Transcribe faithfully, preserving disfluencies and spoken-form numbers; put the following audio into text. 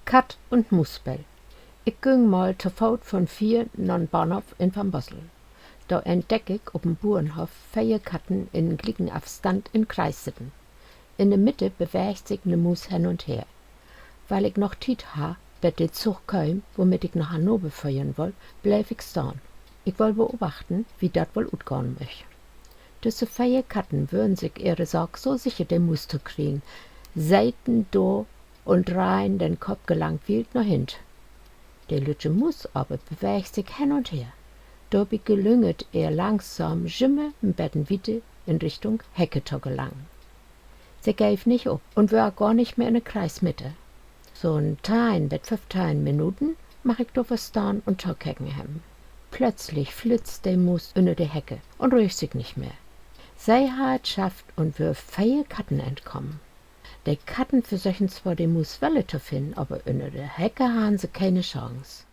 Katt-un-Muus-Speel. Ik güng mal to Foot von Vier na'n Bahnhoff in Wanne-Eickel. Dor entdeck ik op en Burenhoff veer Katten in glieken Afstand in Kreis sitten. In de Midde beweegt sik 'ne Muus hen un her. Wiel ik noch Tiet harr, bet de Zug keem, womit ik na Hannover föhren woll, bleev ik stahn. Ik woll beobachten, wie dat woll utgahn möch. Düsse veer Katten wören sik ehre Saak so sicher, de Muus to kriegen, seten dor un dreihn den Kopp gelangwielt na hint. De lüttje Muus aver beweegt sik hen un her. Dorbi gelüng et ehr langsam, jümmer en beten wieder in Richtung Hecke to gelangen. Se geev nich op un wöör gor nich mehr in de Kreismitte. So'n teihn bet föffteihn Minuten mag ik dor verstahn un tokeken hebben. Plötzlich flitzt de Muus ünner de Hecke un röög sik nich mehr. Se harr et schafft un wöör veer Katten entkamen. De Katten versöchen zwar, de Muus wedder to finnen, aver ünner de Hecke harrn se kene Chance.